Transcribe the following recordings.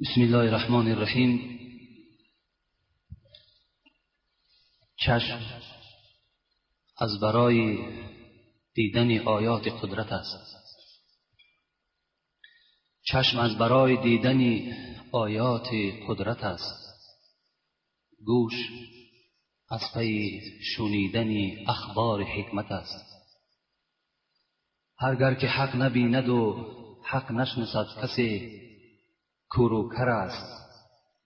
بسم الله الرحمن الرحیم. چشم از برای دیدن آیات قدرت است. چشم از برای دیدن آیات قدرت است. گوش از پی شنیدن اخبار حکمت است. هرگر که حق نبیند و حق نشناسد کسی کور و کر است،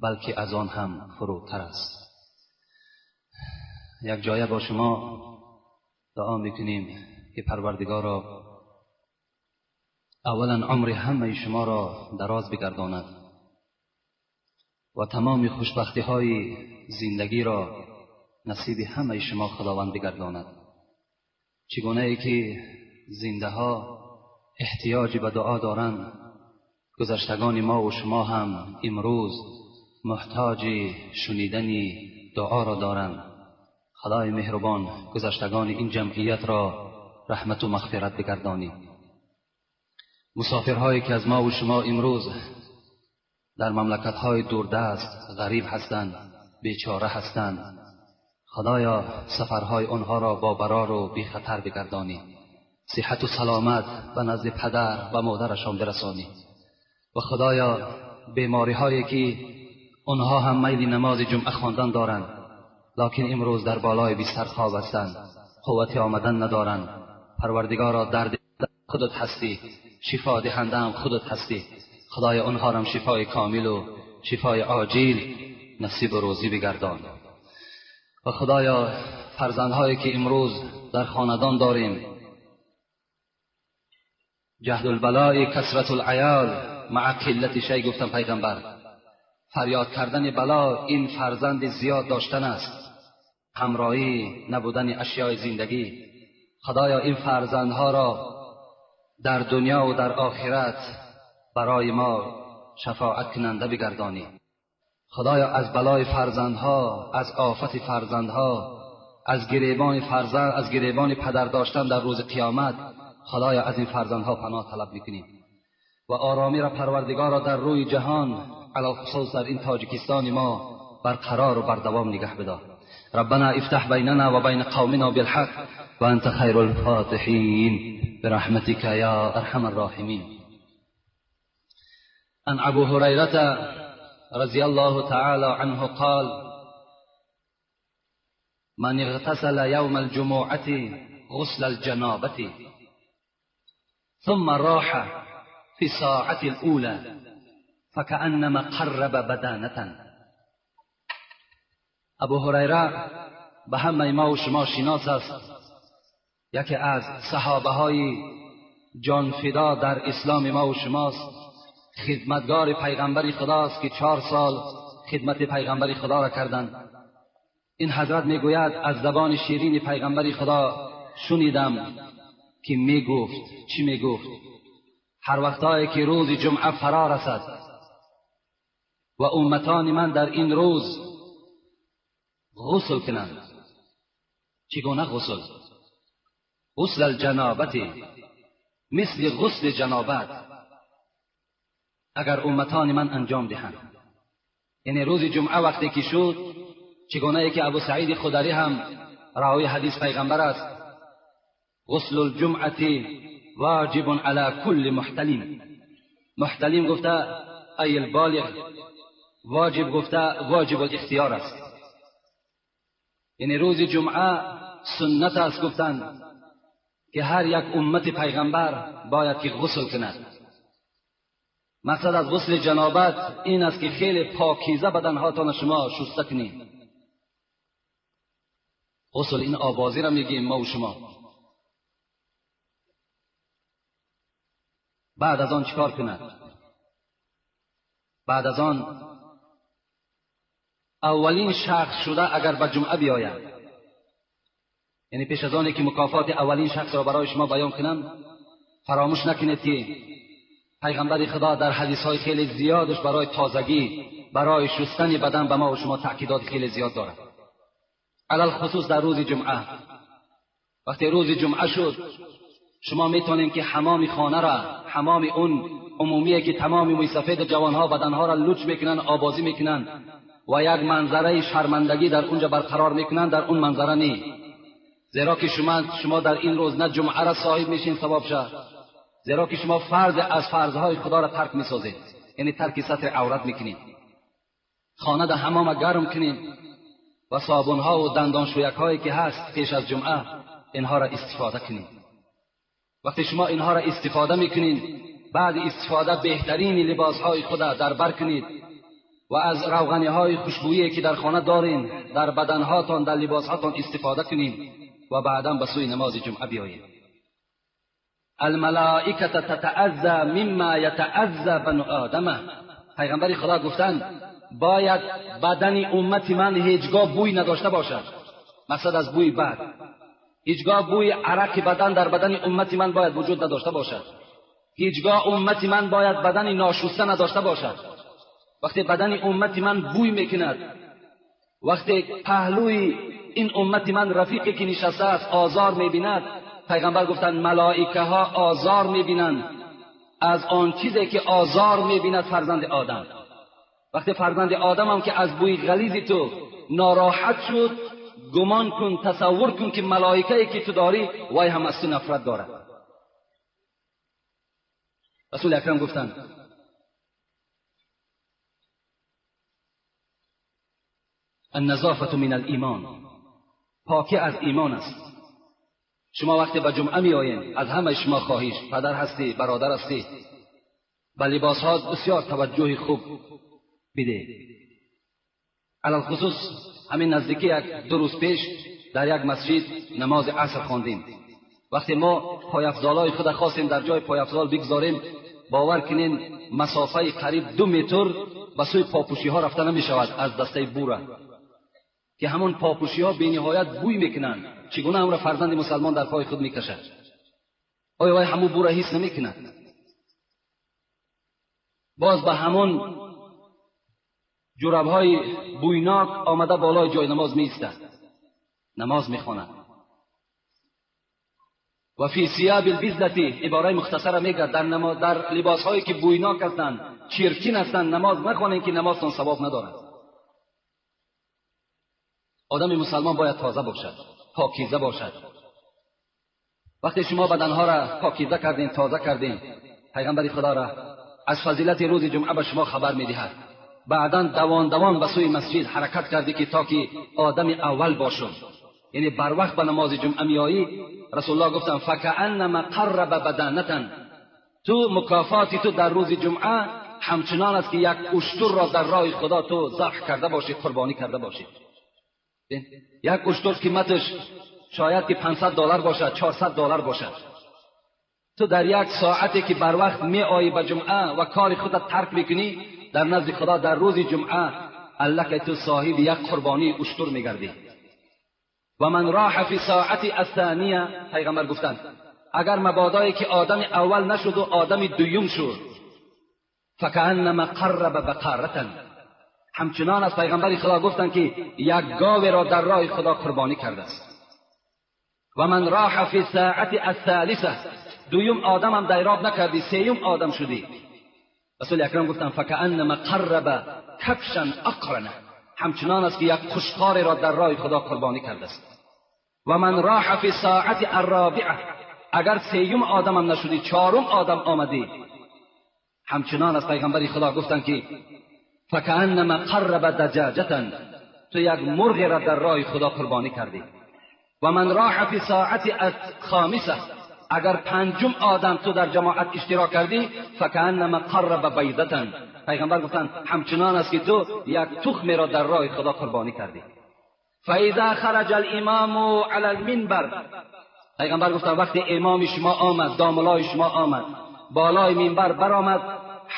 بلکه از آن هم فروتر است. یک جایه با شما دعا میکنیم که پروردگارا اولا عمر همه شما را دراز بگرداند و تمام خوشبختی های زندگی را نصیب همه شما خداوند بگرداند. چگونه ای که زنده ها احتیاج به دعا دارند، گذشتگان ما و شما هم امروز محتاج شنیدن دعا را دارند. خدای مهربان گذشتگان این جمعیت را رحمت و مغفرت بگردانی. مسافرهایی که از ما و شما امروز در مملکت‌های دوردست غریب هستند، بیچاره هستند، خدایا سفرهای آنها را با برار و بی خطر بگردانی. صحت و سلامت به نزد پدر و مادرشان برسانی. و خدایا بیماری هایی که آنها هم میل نماز جمعه خواندن دارند، لکن امروز در بالای بستر خواب هستند، قوت آمدن ندارند، پروردگارا درد خودت هستی، شفا دهنده هم خودت هستی. خدای آنها را شفای کامل و شفای عاجل نصیب و روزی بگردان. و خدایا فرزندهایی که امروز در خاندان داریم، جهد البلاء کثرت العیال مع قلت شی، گفتم پیغمبر، فریاد کردن بلا این فرزند زیاد داشتن است، همراهی نبودن اشیای زندگی. خدایا این فرزندها را در دنیا و در آخرت برای ما شفاعت کننده بگردانی. خدایا از بلای فرزندها، از آفت فرزندها، از گریبان فرزند، از گریبان پدر داشتن در روز قیامت، خدایا از این فرزندها پناه طلب میکنیم. و آرامی را پروردگار را در روی جهان، علی خصوص در این تاجیکستان ما، برقرار و بردوام نگه بدار. ربنا افتح بیننا و بین قومنا بالحق و انت خیر الفاتحین برحمتك یا ارحم الراحمین. عن ابو هریره رضی الله تعالی عنه قال: من اغتسل یوم الجمعة غسل الجنابة ثم راح في الساعة الأولى فكأنما قرب بدانة. ابو هریره به همه ما و شما شناس است، یکی از صحابه های جان فدا در اسلام ما و شماست، خدمتگار پیغمبر خداست که 4 سال خدمت پیغمبر خدا را کردند. این حضرت میگوید از زبان شیرین پیغمبر خدا شنیدم که میگفت، چی میگفت؟ هر وقتایی که روز جمعه فرا رسد و امتان من در این روز غسل کنند. چگونه غسل؟ غسل الجنابت، مثل غسل جنابت اگر امتان من انجام دهند. یعنی روز جمعه وقتی که شد، چگونه که ابو سعید خدری هم راوی حدیث پیغمبر است، غسل الجمعه واجب علی کل محتلم. محتلم گفته ای البالغ، واجب گفته واجب الاختیار است. یعنی روز جمعه سنت است گفتن که هر یک امت پیغمبر باید که غسل کند. مقصد از غسل جنابت این است که خیلی پاکیزه بدنهاتان شما شسته کنید. غسل این آبازی را میگیم ما و شما. بعد از آن چیکار کند؟ بعد از آن اولین شخص شده اگر به جمعه بیاید، یعنی پیش از آنی که مکافات اولین شخص را برای شما بیان کنم، فراموش نکنید که پیغمبر خدا در حدیث های خیلی زیادش برای تازگی، برای شستن بدن به ما و شما تأکیدات خیلی زیاد دارد، علل خصوص در روز جمعه. وقتی روز جمعه شد، شما میتونید که حمام خانه را، حمام اون عمومیه که تمام موی جوانها بدنها را لوچ میکنن، آبازی میکنن و یک منظره شرمندگی در اونجا برقرار میکنن، در اون منظره نی. زیرا که شما در این روز نه جمعه را صاحب میشین ثواب شد، زیرا که شما فرض از فرضهای خدا را ترک میسازید، یعنی ترک ستر عورت میکنید. خانه در حمام گرم کنید و صابونها و دندانشویک هایی که هست پیش از جمعه اینها را استفاده کنید. وقتی شما اینها را استفاده میکنید، بعد استفاده بهترین لباس های خود را در بر کنید و از روغنی های خوشبویی که در خانه دارین در بدن هاتان، در لباس هاتان استفاده کنید و بعدا به سوی نماز جمعه بیایید. الملائکه تتأذى مما یتأذى بنو آدم. پیغمبر خدا گفتند باید بدن امت من هیچگاه بوی نداشته باشد. مقصد از بوی بد، هیچگاه بوی عرق بدن در بدن امت من باید وجود نداشته باشد. هیچگاه امت من باید بدن ناشسته نداشته باشد. وقتی بدن امت من بوی میکند، وقتی پهلوی این امت من رفیقی که نشسته است آزار میبیند، پیغمبر گفتند ملائکه ها آزار میبینند از آن چیزی که آزار میبیند فرزند آدم. وقتی فرزند آدم هم که از بوی غلیظ تو ناراحت شد، گمان کن، تصور کن که ملائکه‌ای که تو داری وای هم از تو نفرت دارد. رسول اکرم گفتند النظافة من الایمان، پاکی از ایمان است. شما وقتی به جمعه می آیین، از همه شما خواهش، پدر هستی، برادر هستی، به لباس ها بسیار توجه خوب بده. علی الخصوص همین نزدیکی یک دو روز پیش در یک مسجد نماز عصر خواندیم. وقتی ما پایافزالای خود خواستیم در جای پایافزال بگذاریم، باور کنین مسافه قریب 2 متر به سوی پاپوشی ها رفته نمی شود از دسته بوره، که همون پاپوشی ها به نهایت بوی میکنند. چگونه هم را فرزند مسلمان در پای خود میکشد؟ آیا وای همون بو را حس نمیکند؟ باز به همون جوراب های بویناک آمده بالای جای نماز می ایستد، نماز میخواند. و فی ثیاب البذلة، عباره مختصره میگه در لباس هایی که بویناک هستند، چرکین هستند، نماز نخوانید که نمازتان ثواب ندارد. آدم مسلمان باید تازه باشد، پاکیزه باشد. وقتی شما بدنها را پاکیزه کردین، تازه کردین، پیغمبر خدا را از فضیلت روز جمعه به شما خبر میدهد. بعدا دوان دوان به سوی مسجد حرکت کردی که تا که آدم اول باشم، یعنی بر وقت به نماز جمعه میایی. رسول الله گفتن فکأنما قرب بدنة، تو مکافاتی تو در روز جمعه همچنان است که یک اشتر را در راه خدا تو ذبح کرده باشی، قربانی کرده باشی. یک اشتر قیمتش شاید که $500 باشد، $400 باشد. تو در یک ساعتی که بر وقت می آیی به جمعه و کار خودت ترک میکنی، در نزد خدا در روز جمعه الله که تو صاحب یک قربانی اشتر میگردی. و من راح فی ساعت الثانیه، پیغمبر گفتند اگر مبادایی که آدم اول نشد و آدم دوم شد، فکأنما قرب بقرة، همچنان از پیغمبر خدا گفتند که یک گاو را در راه خدا قربانی کرده است. و من راح فی ساعت الثالثه، دوم آدم هم دیراب نکردی، سیوم آدم شدی. رسول اکرم گفتند فکأنما قرب کبشا اقرنه، همچنان است که یک قشقار را در راه خدا قربانی کرده است. و من راح فی ساعت الرابعه، اگر سیوم آدم هم نشدی، چهارم آدم آمدی، همچنان از پیغمبر خدا گفتند که فکأنما قرب دجاجة، تو یک مرغ را در راه خدا قربانی کردی. و من راح فی ساعت الخامسه، اگر پنجم آدم تو در جماعت اشتراک کردی، فکأنما قرب بیضة، پیغمبر گفتند همچنان است که تو یک تخم را در راه خدا قربانی کردی. فاذا خرج الامام علی المنبر، پیغمبر گفتند وقتی امام شما آمد، داملای شما آمد، بالای منبر برآمد،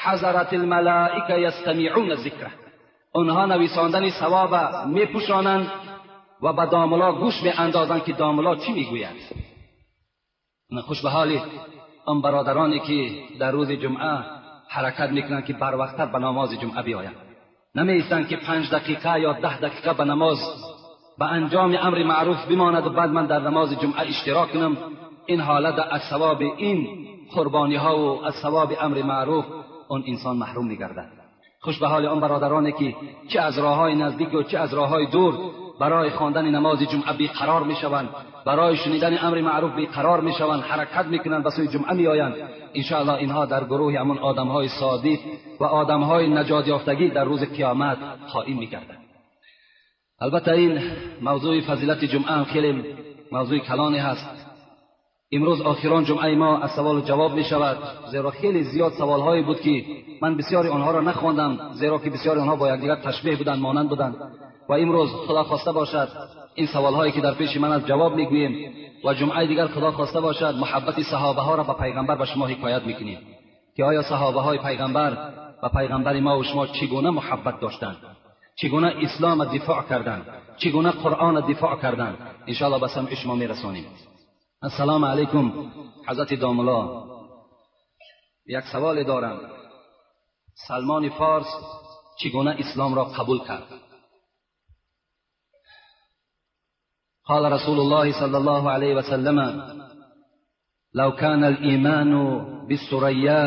حضرت الملائکه یستمعون ذکره، آنها نویساندن ثواب میپوشانند و به داملا گوش می اندازند که داملا چی میگوید. خوش به حال آن برادرانی که در روز جمعه حرکت میکنند که بر وقت به نماز جمعه بیایند، نمیایستند که 5 دقیقه یا 10 دقیقه به نماز به انجام امر معروف بماند و بعد من در نماز جمعه اشتراک کنم. این حالت از ثواب این قربانی ها و از ثواب امر معروف он инсон маҳрум мегардад. Хуш ба ҳоли он бародароне ки чӣ аз роҳҳои наздик ва чӣ аз роҳҳои дур барои хондани намози ҷумъа беқарор мешаванд, барои шунидани амри маъруф беқарор мешаванд, ҳаракат мекунанд, ба сӯи ҷумъа меоянд. Иншоаллоҳ инҳо дар гурӯҳи ҳамон одамҳои содиқ ва одамҳои наҷот ёфтагӣ дар рӯзи қиёмат қоим мегарданд. Албатта ин мавзӯи фазилати ҷумъа ҳам хеле мавзӯи калоне ҳаст. Имрӯз охирон ҷумъаи мо аз саволу ҷавоб мешавад, зеро хеле зиёд саволҳое буд ки ман бисёри онҳоро нахондам, зеро ки бисёри онҳо бо якдигар ташбеҳ буданд, монанд буданд. Ва имрӯз худо хоста бошад ин саволҳое ки дар пеши ман аст ҷавоб мегӯем ва ҷумъаи дигар худо хоста бошад муҳаббати саҳобаҳоро ба пайғамбар ба шумо ҳикоят мекунем ки оё саҳобаҳои пайғамбар ба пайғамбари мо ва шумо чӣ гуна муҳаббат доштанд, чӣ гуна исломро дифоъ карданд, чӣ гуна қуръонро дифоъ карданд. Иншоаллоҳ ба самъи шумо мерасонем. Ассалому алайкум ҳазрати домулло, як саволе дорам. Салмони форс чӣ гуна исломро қабул кард؟ قال رسول الله صلى الله عليه وسلم لو كان الإيمان بالثريا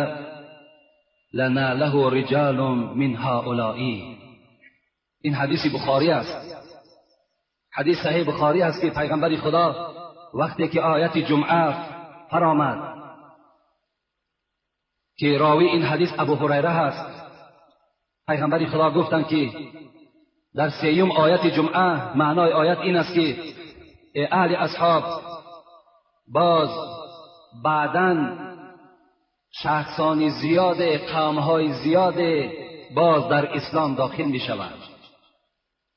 لناله رجال من هؤلاء. این حدیث بخاری است، حدیث صحیح بخاری است که پیغمبر خدا وقتی که آیت جمعه فرآمد که راوی این حدیث ابو هریره هست، پیغمبر خدا گفتند که در سیوم آیت جمعه معنای آیت این است که اهل اصحاب باز بعداً شخصان زیاد، قومهای زیاد باز در اسلام داخل می شوند.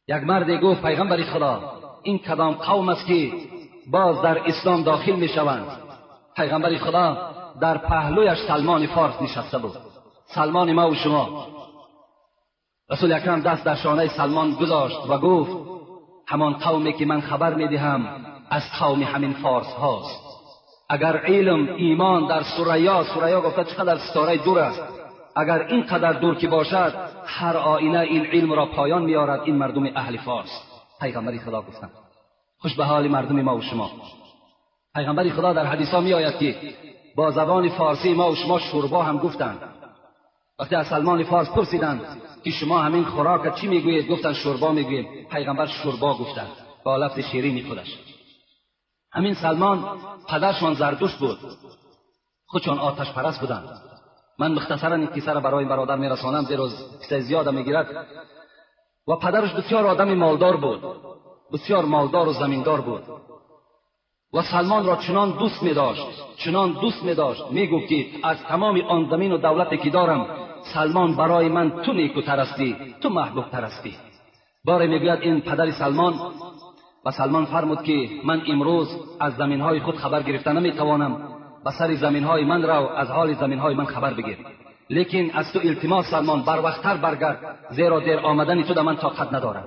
یک مرد گفت پیغمبر خدا این کدام قوم است که باز در اسلام داخل می شوند؟ پیغمبر خدا در پهلویش سلمان فارس نشسته بود، سلمان ما و شما. رسول اکرم دست در شانه سلمان گذاشت و گفت همان قومی که من خبر می دهم از قوم همین فارس هاست. اگر علم ایمان در ثریا، ثریا گفته چقدر ستاره دور است، اگر اینقدر دور که باشد هر آینه این علم را پایان می‌آورد این مردم اهل فارس. پیغمبر خدا گفتند خوش به حال مردم ما و شما. پیغمبر خدا در حدیث ها می آید که با زبان فارسی ما و شما شوربا هم گفتند. وقتی از سلمان فارس پرسیدند که شما همین خوراک چی میگویید، گفتند شوربا میگوییم. پیغمبر شوربا گفتند با لفظ شیرین خودش. همین سلمان پدرشان زردشت بود، خودشان آتش پرست بودند. من مختصرا این قصه را برای برادر میرسانم زیرا قصه زیاد میگیرد. و پدرش بسیار آدم مالدار بود، بسیار مالدار و زمیندار بود و سلمان را چنان دوست می‌داشت، چنان دوست می‌داشت، میگفت که از تمام آن زمین و دولتی که دارم سلمان برای من تو نیکوتر هستی، تو محبوبتر هستی. باره میگوید این پدر سلمان و سلمان فرمود که من امروز از زمینهای خود خبر گرفته نمیتوانم، به سر زمینهای من رو از حال زمینهای من خبر بگیر، لیکن از تو التماس سلمان بر وقتتر برگرد، زیرا دیر آمدن تو در من طاقت ندارم.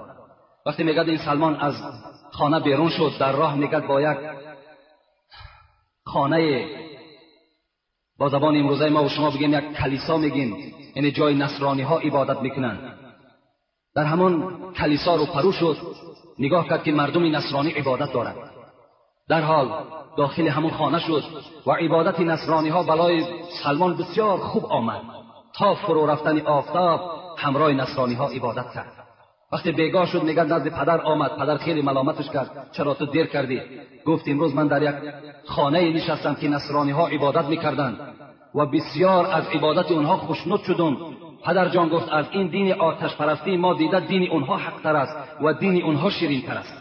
وقتی میگد این سلمان از خانه بیرون شد، در راه میگد با یک خانه، با زبان امروزه ما و شما بگیم یک کلیسا میگیم، یعنی جای نصرانی ها عبادت میکنن، در همان کلیسا رو پرو شد، نگاه کرد که مردم نصرانی عبادت دارند. در حال داخل همون خانه شد و عبادت نصرانی ها برای سلمان بسیار خوب آمد. تا فرو رفتن آفتاب همراه نصرانی ها عبادت کرد. وقتی بیگاه شد میگه نزد پدر آمد، پدر خیلی ملامتش کرد چرا تو دیر کردی؟ گفت امروز من در یک خانه نشستم که نصرانی ها عبادت میکردند و بسیار از عبادت اونها خوشنود شدم. پدر جان گفت از این دین آتش پرستی ما دیده دین اونها حق تر است و دین اونها شیرین تر است.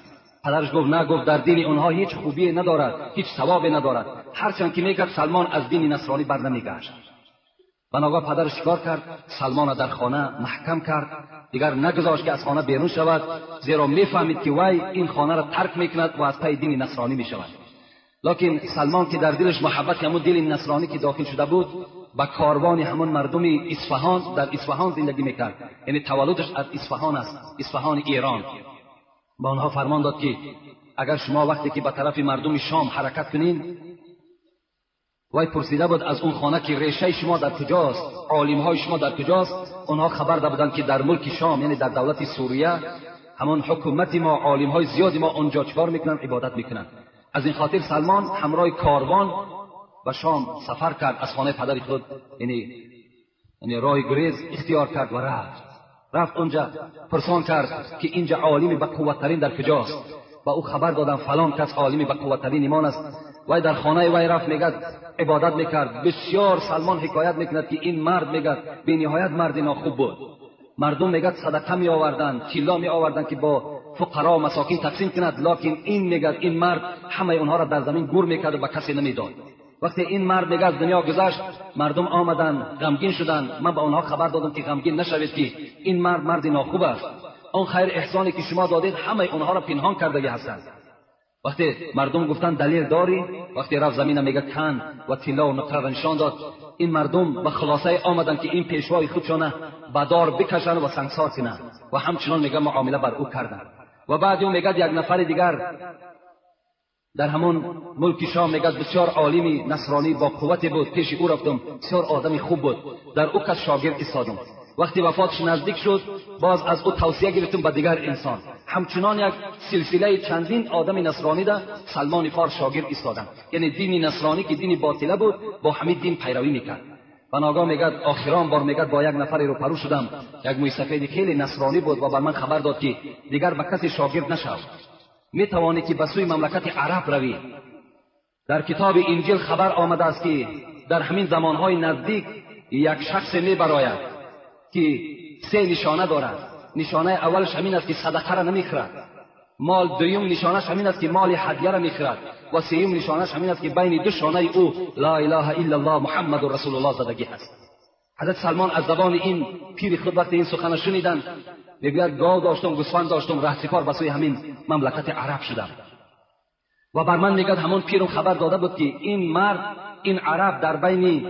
پدرش گفت نه، گفت در دین اونها هیچ خوبی ندارد، هیچ ثوابی ندارد. هرچند که میکرد سلمان از دین نصرانی بر نمیگشت. بناگاه پدرش چیکار کرد؟ سلمان را در خانه محکم کرد، دیگر نگذاشت که از خانه بیرون شود، زیرا میفهمید که وی این خانه را ترک میکند و از پی دین نصرانی میشود. لکن سلمان که در دلش محبت همون دل نصرانی که داخل شده بود، به کاروان همون مردم اصفهان، در اصفهان زندگی میکرد، یعنی تولدش از اصفهان است، اصفهان ایران. با آنها فرمان داد که اگر شما وقتی که به طرف مردم شام حرکت کنین، وی پرسیده بود از اون خانه که ریشه شما در کجاست، عالمهای شما در کجاست؟ آنها خبر داده بودند که در ملک شام، یعنی در دولت سوریه، همان حکومت ما، عالمهای زیادی ما اونجا چکار میکنن؟ عبادت میکنن. از این خاطر سلمان همراه کاروان به شام سفر کرد، از خانه پدر خود یعنی یعنی راه گریز اختیار کرد و رفت اونجا پرسان کرد که اینجا عالم به قوتترین در کجاست. و او خبر دادن فلان کس عالم به قوتترین ایمان است. وی در خانه وی رفت، میگد عبادت میکرد. بسیار سلمان حکایت میکند که این مرد میگد بی نهایت مرد ناخوب بود. مردم میگد صدقه می آوردن، طلا می آوردن که با فقرا و مساکین تقسیم کند، لکن این میگد این مرد همه اونها را در زمین گور میکرد و به کسی نمیداد. وقتی این مرد میگه از دنیا گذشت، مردم آمدن غمگین شدند. من به آنها خبر دادم که غمگین نشوید که این مرد مرد ناخوب است. آن خیر احسانی که شما دادید همه اونها را پنهان کردگی هستند. وقتی مردم گفتن دلیل داری، وقتی رفت زمین میگه کن و طلا و نقره را نشان داد. این مردم به خلاصه آمدند که این پیشوای خودشانه به دار بکشند و سنگسار کنند و همچنان میگه معامله بر او کردند. و بعد او میگه یک نفر دیگر در همون ملک شام میگه بسیار عالمی نصرانی با قوت بود، پیش او رفتم، بسیار آدمی خوب بود، در او کس شاگرد ایستادم. وقتی وفاتش نزدیک شد باز از او توصیه گرفتم به دیگر انسان. همچنان یک سلسله چندین آدم نصرانی ده سلمان فارس شاگرد ایستادن. یعنی دین نصرانی که دین باطله بود با همین دین پیروی میکرد. و ناگاه میگه آخران بار میگه با یک نفری روبرو شدم، یک موی سفید خیلی نصرانی بود و بر من خبر داد که دیگر به کسی شاگرد نشو، میتوانی که به سوی مملکت عرب روی. در کتاب انجیل خبر آمده است که در همین زمانهای نزدیک یک شخص میبراید که سه نشانه دارد. نشانه اولش همین است که صدقه را نمیخورد، مال دوم نشانهش همین است که مال هدیه را میخورد، و سوم نشانهش همین است که بین دو شانه او لا اله الا الله محمد رسول الله زدگی هست. حضرت سلمان از زبان این پیر خود وقتی این سخن شنیدند میگوید گاو داشتم، گوسفند داشتم، رهسپار به سوی همین مملکت عرب شدم. و بر من میگد همون پیرم خبر داده بود که این مرد، این عرب در بین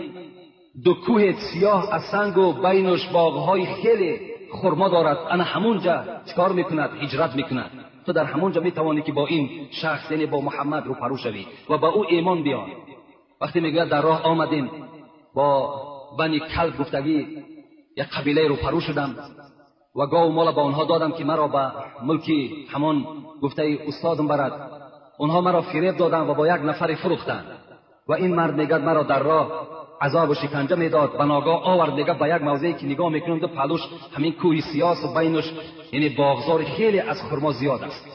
دو کوه سیاه از سنگ و بینش باغهای خیلی خرما دارد، انا همونجا چکار میکند؟ هجرت میکند. تو در همونجا میتوانی که با این شخص یعنی با محمد روبرو شوی و با او ایمان بیار. وقتی میگوید در راه آمدیم با بنی کلب گفتگی یک قبیله روبرو شدم و گاو مال به آنها دادم که مرا به ملکی همان گفته استادم برد. آنها مرا فریب دادند و با یک نفر فروختند. و این مرد میگد مرا در راه عذاب و شکنجه میداد. به ناگاه آورد میگه به یک موضعی که نگاه میکنم دو پهلوش همین کوه سیاس و بینش یعنی باغزار خیلی از خرما زیاد است.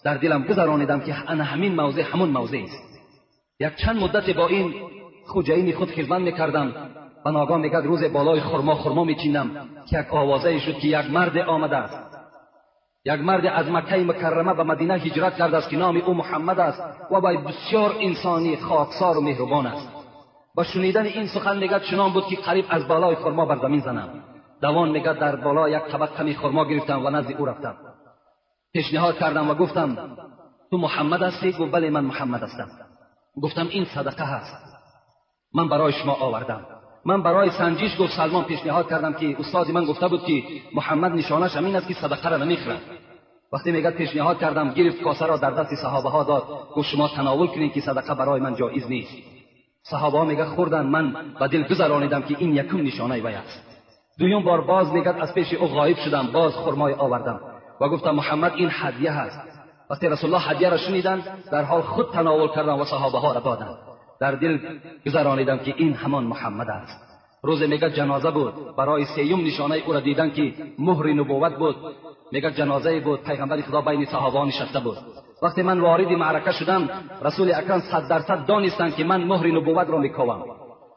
در دلم گذرانیدم که انا همین موضع همون موضع است. یک چند مدت با این خوجه‌ین خود خدمت میکردم. به ناگاه میگه روز بالای خرما میچیندم که یک آوازه شد که یک مرد آمده است، یک مرد از مکه مکرمه به مدینه هجرت کرده است که نام او محمد است و با بسیار انسانی خاکسار و مهربان است. با شنیدن این سخن میگه چنان بود که قریب از بالای خرما بر زمین زنم. دوان میگه در بالا یک طبق کمی خرما گرفتم و نزد او رفتم، پیشنهاد کردم و گفتم تو محمد هستی؟ گفت بله من محمد هستم. گفتم این صدقه هست، من برای شما آوردم. من برای سنجش گفت سلمان پیشنهاد کردم که استاد من گفته بود که محمد نشانش همین است که صدقه را نمیخورد. وقتی میگه پیشنهاد کردم، گرفت کاسه را در دست صحابه ها داد، گفت شما تناول کنید که صدقه برای من جایز نیست. صحابه ها میگه خوردن. من به دل گذرانیدم که این یکم نشانه وی است. دویم بار باز میگه از پیش او غایب شدم، باز خرمای آوردم و گفتم محمد این هدیه هست. وقتی رسول الله هدیه را شنیدن در حال خود تناول کردن و صحابه ها را دادند. در دل گذرانیدم که این همان محمد است. روز میگه جنازه بود، برای سیوم نشانه او را دیدن که مهر نبوت بود. میگه جنازه بود، پیغمبر خدا بین صحابه نشسته بود. وقتی من وارد معرکه شدم، رسول اکرم 100% دانستند که من مهر نبوت را میکوم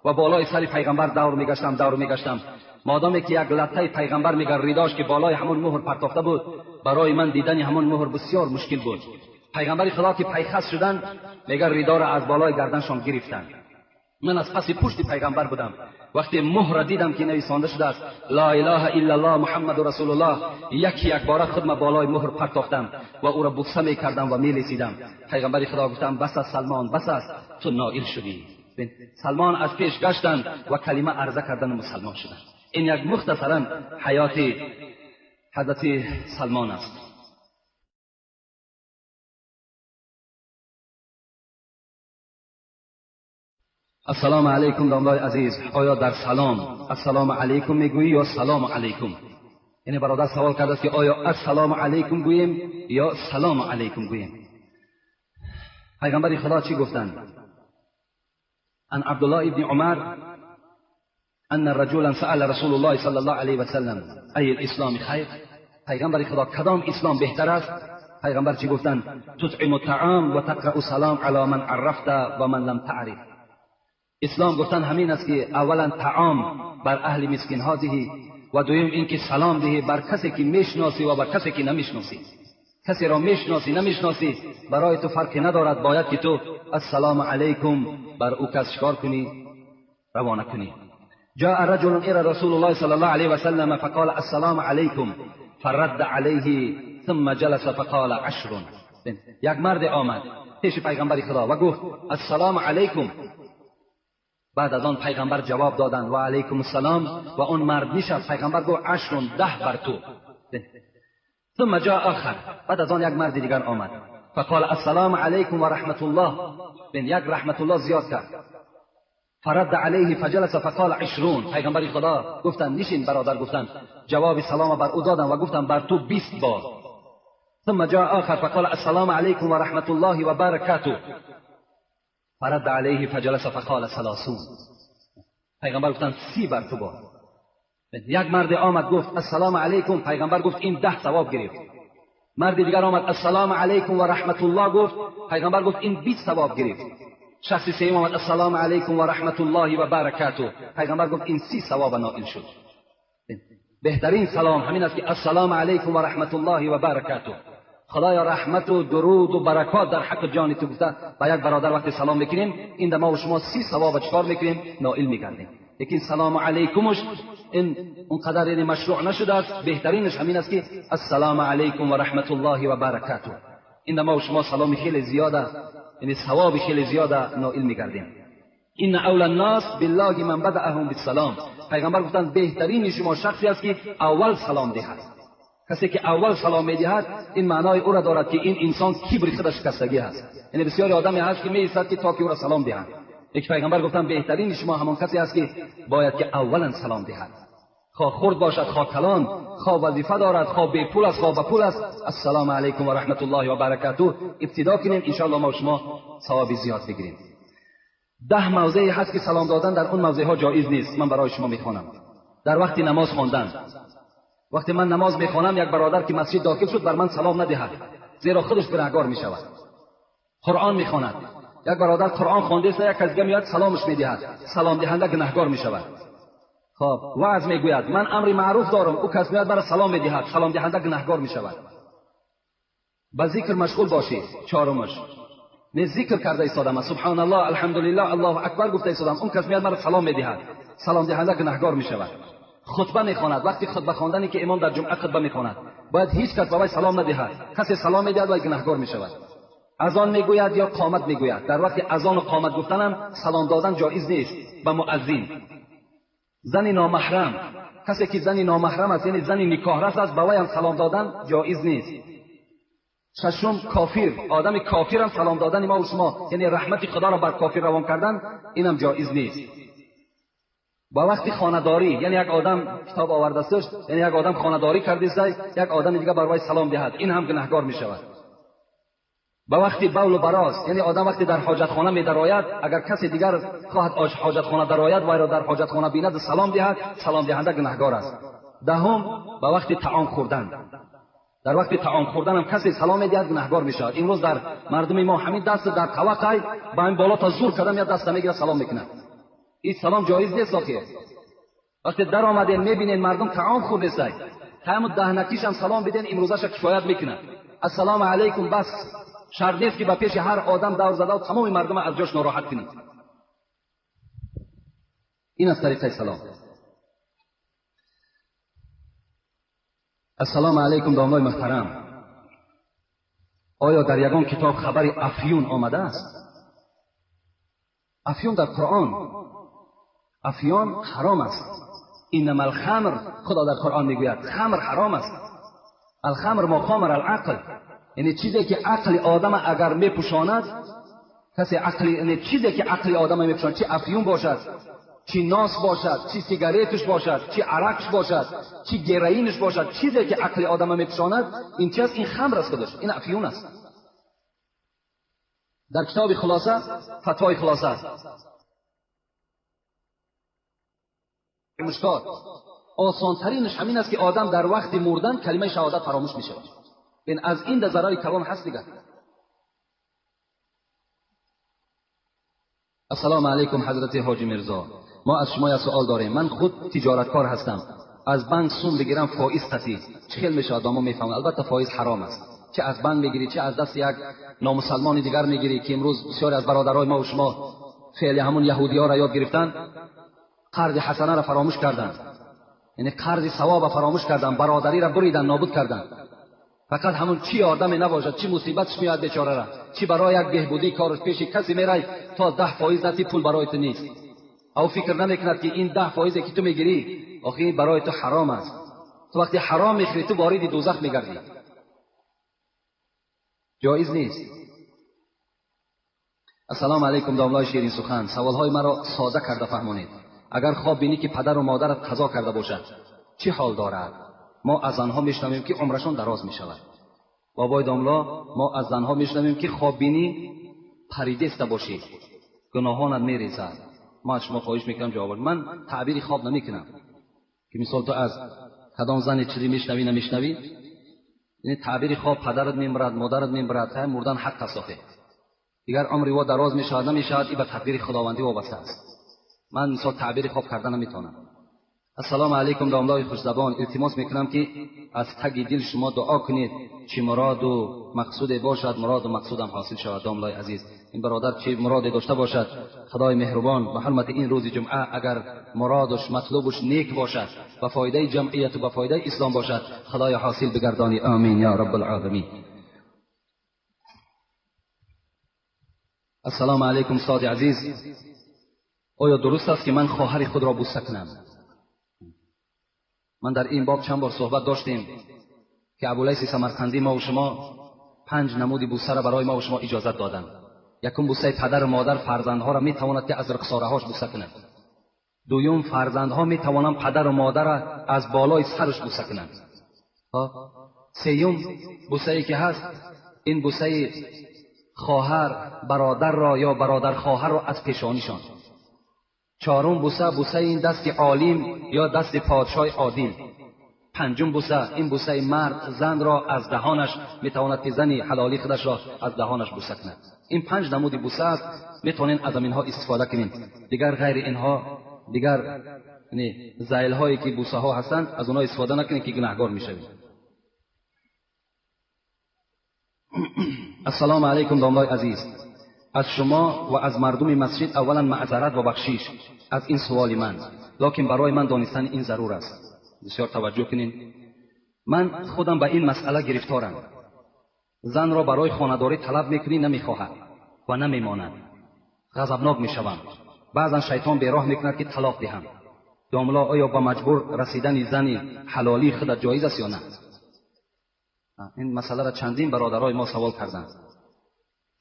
و بالای سر پیغمبر دور میگشتم. مادامی که یک لطه پیغمبر میگه ریداش که بالای همون مهر پرتافته بود، برای من دیدن همون مهر بسیار مشکل بود. پیغمبر خدا که پیخست شدن، میگه ریدا را از بالای گردنشان گرفتند. من از پس پشت پیغمبر بودم. وقتی مهر را دیدم که نویسانده شده است لا اله الا الله محمد رسول الله، یکی یک باره خود ما بالای مهر پرتاختم و او را بوسه میکردم و میلیسیدم. پیغمبر خدا گفتم بس است سلمان، بس است، تو نائل شدی. سلمان از پیش گشتند و کلمه عرضه کردن و مسلمان شدند. این یک مختصرا حیات حضرت سلمان است. السلام علیکم داملای عزیز، آیا در سلام السلام علیکم میگویی یا سلام علیکم؟ یعنی برادر سوال کرده است که آیا السلام علیکم گوییم یا سلام علیکم گوییم؟ پیغمبر خدا چی گفتند؟ ان عبدالله ابن عمر ان رجلا سأل رسول الله صلی الله علیه و سلم ای الاسلام خیر. پیغمبر خدا کدام اسلام بهتر است؟ پیغمبر چی گفتند؟ تطعم الطعام و تقرأ سلام علی من عرفت و من لم تعرف. اسلام گفتن همین است که اولا طعام بر اهل مسکین ها دهی و دوم اینکه سلام دهی بر کسی که میشناسی و بر کسی که نمیشناسی. کسی را میشناسی نمیشناسی برای تو فرقی ندارد، باید که تو السلام علیکم بر او کس چکار کنی؟ روانه کنی. جاء رجل الى رسول الله صلى الله عليه وسلم فقال السلام عليكم فرد عليه ثم جلس فقال عشر. یک مرد آمد پیش پیغمبر خدا و گفت السلام علیکم. بعد از آن پیغمبر جواب دادند و علیکم السلام و اون مرد نشست. پیغمبر گفت عشر، 10 بر تو. ثم جاء آخر، بعد از آن یک مرد دیگر آمد فقال السلام علیکم و رحمت الله. یک رحمت الله زیاد کرد. فرد علیه فجلس فقال 20. پیغمبر خدا گفتند نشین برادر، گفتند جواب سلام بر او دادم و گفتم بر تو 20 بار. ثم جاء آخر فقال السلام علیکم و رحمت الله و برکاته. فرد علیه فجلس فقال 30. پیغمبر گفتند 30 بر تو بار. یک مرد آمد گفت السلام علیکم. پیغمبر گفت این 10 ثواب گرفت. مرد دیگر آمد السلام علیکم و رحمت الله گفت. پیغمبر گفت این 20 ثواب گرفت. شخص سوم آمد السلام علیکم و رحمت الله و برکاته. پیغمبر گفت این 30 ثواب نائل شد. بهترین سلام همین است که السلام علیکم و رحمت الله و برکاته. خدایا رحمت و درود و برکات در حق جان تو گفته با یک برادر وقتی سلام میکنیم این ما و شما 30 ثواب چکار میکنیم؟ نائل میگردیم. لیکن سلام علیکمش این اونقدر یعنی مشروع نشده است. بهترینش همین است که السلام علیکم و رحمت الله و برکاته. این ما و شما سلام خیلی زیاده، یعنی ثواب خیلی زیاده نائل میگردیم. این اول الناس بالله من بدأهم بالسلام. پیغمبر گفتند بهترین شما شخصی است که اول سلام دهد. کسی که اول سلام میدهد این معنای او را دارد که این انسان کبر خودش شکستگی است. یعنی بسیاری آدمی هست که میایستد که تا که او را سلام دهند. یک پیغمبر گفتند بهترین شما همان کسی است که باید که اولا سلام دهد. خواه خرد باشد خواه کلان، خواه وظیفه دارد خواه بی پول است خواه با پول است، السلام علیکم و رحمت الله و برکاته ابتدا کنیم. ان شاء الله ما و شما ثواب زیاد بگیریم. 10 موضعی هست که سلام دادن در اون موضع ها جایز نیست. من برای شما میخوانم. در وقت نماز خواندن، وقتی من نماز میخوانم یک برادر که مسجد داخل شد بر من سلام ندهد، زیرا خودش گناهکار میشود. قرآن میخواند، یک برادر قرآن خوانده است، یک کس دیگه میاد سلامش میدهد، سلام دهنده گناهکار میشود. خب وعظ میگوید من امر معروف دارم، او کس میاد برای سلام میدهد، سلام دهنده گناهکار میشود. با ذکر مشغول باشید. چهارمش نه ذکر کرده ایستادم، سبحان الله الحمدلله الله اکبر گفته ایستادم، اون کس میاد مرا سلام میدهد، سلام دهنده گناهکار میشود. خطبه میخواند، وقتی خطبه خواندنی که امام در جمعه خطبه میخواند باید هیچ کس به وی سلام ندهد، کسی سلام میدهد وی گناهکار میشود. اذان میگوید یا قامت میگوید، در وقتی اذان و قامت گفتنم سلام دادن جایز نیست به مؤذن. زن نامحرم، کسی که زن نامحرم است یعنی زن نکاح رس است، به وی هم سلام دادن جایز نیست. ششم کافر، آدم کافر هم سلام دادن ما و شما یعنی رحمت خدا را بر کافر روان کردن اینم جایز نیست. با وقتی خانه‌داری، یعنی یک آدم کتاب آورده است، یعنی یک آدم خانه‌داری کرده است، یک آدم دیگه بر وی سلام دهد، این هم گناهکار می شود. با وقتی بول و براز، یعنی آدم وقتی در حاجتخانه می درآید، اگر کسی دیگر خواهد حاجتخانه درآید وی را در حاجتخانه بیند سلام دهد، سلام دهنده گناهکار است. دهم با وقتی طعام خوردن، در وقتی طعام خوردن هم کسی سلام میدهد گناهکار می شود. امروز در مردم ما همین دست در توقع با این بالا تا زور کردن یا دست میگیره سلام میکنه، این سلام جایز نیست. آخه وقتی در آمدین میبینین مردم طعام خورده است، همون دهنکیش هم سلام بدین امروزش کفایت میکنه. السلام علیکم بس، شرط نیست که به پیش هر آدم دور زده و تمام مردم از جاش ناراحت کنید. این از طریقه سلام. السلام علیکم دامنای محترم، آیا در یگان کتاب خبر افیون آمده است؟ افیون در قرآن، افیون حرام است. انما الخمر، خدا در قرآن میگوید خمر حرام است. الخمر ما خامر العقل، یعنی چیزی که عقل آدم اگر میپوشاند، کسی عقل، یعنی چیزی که عقل آدم میپوشاند، چه افیون باشد، چی ناس باشد، چی سیگارتش باشد، چی عرقش باشد، چی گرینش باشد، چیزی که عقل آدم میپوشاند، این چیز این خمر است خودش، این افیون است. در کتاب خلاصه، فتوای خلاصه، مشکات آسانترینش همین است که آدم در وقت مردن کلمه شهادت فراموش میشود. این از این ضررهای کلان هست دیگه. السلام علیکم حضرت حاجی میرزا، ما از شما یک سوال داریم. من خود تجارتکار هستم، از بانک سوم بگیرم فایز قطعی چه خیلی میشه آدمو میفهمن. البته فایز حرام است، چه از بانک میگیری چه از دست یک نامسلمان دیگر میگیری که امروز بسیاری از برادرای ما و شما فعل همون یهودی‌ها را یاد گرفتن، قرض حسنه را فراموش کردن، یعنی قرض ثواب را فراموش کردن، برادری را بریدن، نابود کردن. فقط همون چی آدم نباشد، چی مصیبتش میاد بیچاره را، چی برای یک بهبودی کارش پیش کسی میره تا 10 فایز نتی پول برای تو نیست. او فکر نمیکند که این 10 فایزی که تو میگیری آخه برای تو حرام است. تو وقتی حرام میخری تو وارد دوزخ میگردی، جایز نیست. السلام علیکم داملای شیرین سخن، سوالهای مرا ساده کرده فهمانید. اگر خواب بینی که پدر و مادرت قضا کرده باشد چه حال دارد؟ ما از آنها میشنویم که عمرشان دراز میشود. بابای داملا، ما از زنها میشنویم که خواب بینی پریده باشی گناهانت میریزد. ما از شما خواهش میکنم جواب. من تعبیر خواب نمیکنم که مثال تو از کدام زن چیزی میشنوی نمیشنوی، یعنی تعبیر خواب پدرت میمرد مادرت میمرد، مردن حق است آخه. دیگر عمری وا دراز میشود نمیشود، این به تقدیر خداوندی وابسته است. من مثال تعبیر خواب کردن نمیتونم. السلام علیکم داملای خوشزبان، التماس میکنم که از تگ دل شما دعا کنید چی مراد و مقصود باشد، مراد و مقصودم حاصل شود. داملای عزیز، این برادر چی مراد داشته باشد، خدای مهربان به حرمت این روز جمعه اگر مرادش مطلوبش نیک باشد، به فایده جمعیت و به فایده اسلام باشد، خدای حاصل بگردانی. آمین یا رب العالمین. السلام علیکم استاد عزیز، آیا درست است که من خواهر خود را بوسه کنم؟ من در این باب چند بار صحبت داشتیم که ابولیث سمرقندی ما و شما 5 نمود بوسه را برای ما و شما اجازت دادند. یکم بوسه پدر و مادر فرزندها را میتواند که از رخساره هاش بوسه کند. دوم فرزندها میتوانند پدر و مادر را از بالای سرش بوسه کنند. سیوم بوسه ای که هست این بوسه خواهر برادر را یا برادر خواهر را از پیشانیشان. چهارم بوسه بوسه این دست عالم یا دست پادشاه عادل. پنجم بوسه این بوسه مرد زن را از دهانش میتواند که زنی حلالی خودش را از دهانش بوسه کند. این 5 نمود بوسه است، میتونین از اینها استفاده کنین. دیگر غیر اینها، دیگر یعنی زایل هایی که بوسه ها هستند از اونها استفاده نکنین که گناهگار میشوید. السلام علیکم داملای عزیز، از شما و از مردم مسجد اولا معذرت و بخشش از این سوال من، لکن برای من دانستن این ضرور است. بسیار توجه کنین. من خودم به این مسئله گرفتارم. زن را برای خانه‌داری طلب میکنی نمیخواهد و نمیماند، غضبناک میشوم. بعضا شیطان بیراه میکند که طلاق دهم. داملا آیا با مجبور رسیدن زن حلالی خود جایز است یا نه؟ این مسئله را چندین برادرای ما سوال کردند